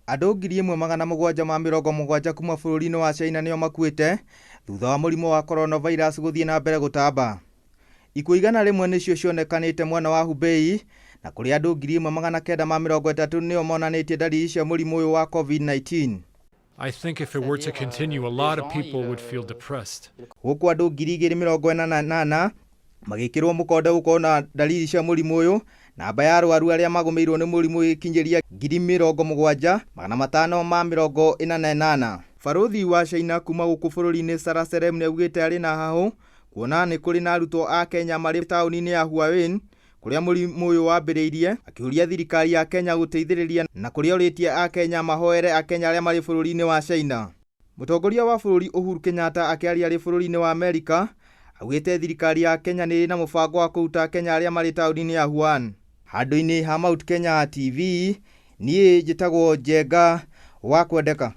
Andũ 1770 kuma bũrũri-inĩ wa China nĩo makuĩte thutha wa mũrimũ wa coronavirus gũthiĩ na mbere gũtamba. Ikuũ 101 nĩcio cionekanĩte mwena wa Hubei na kũrĩ andũ 1930 nĩo monanĩtie dariri cia mũrimũ ũyũ wa COVID-19. I think if it were to continue, a lot of people would feel depressed. Gũkũ andũ 2048 magĩkĩrwo mũkonde gũkorwo na dariri cia mũrimũ ũyũ. Namba ya arwaru arĩa magũmĩirwo nĩ mũrimũ ĩkinyĩria 70,548. Barũthi wa China kuma gũkũ bũrũri-inĩ Sarah Serem nĩaugĩte arĩ na hahũ kuona nĩ kũrĩ na arutwo a Kenya marĩ taũni-inĩ ya Huawei kũrĩa mũrimũ ũyũ wambĩrĩirie, akĩũria thirikari ya Kenya gũteithĩrĩria na kũrĩa orĩtie a Kenya mahoere akenya arĩa marĩ bũrũri-inĩ wa China. Mũtongoria wa bũrũri Uhuru Kenyatta akĩaria arĩ bũrũri-inĩ wa Amerika augĩte thirikari ya Kenya nĩ ĩrĩ na mũbango wa kũruta akenya arĩa marĩ taũni-inĩ ya Wuhan. Handũ-inĩ ha Mount Kenya TV, niĩ njĩtagwo Njenga wa Kwendeka.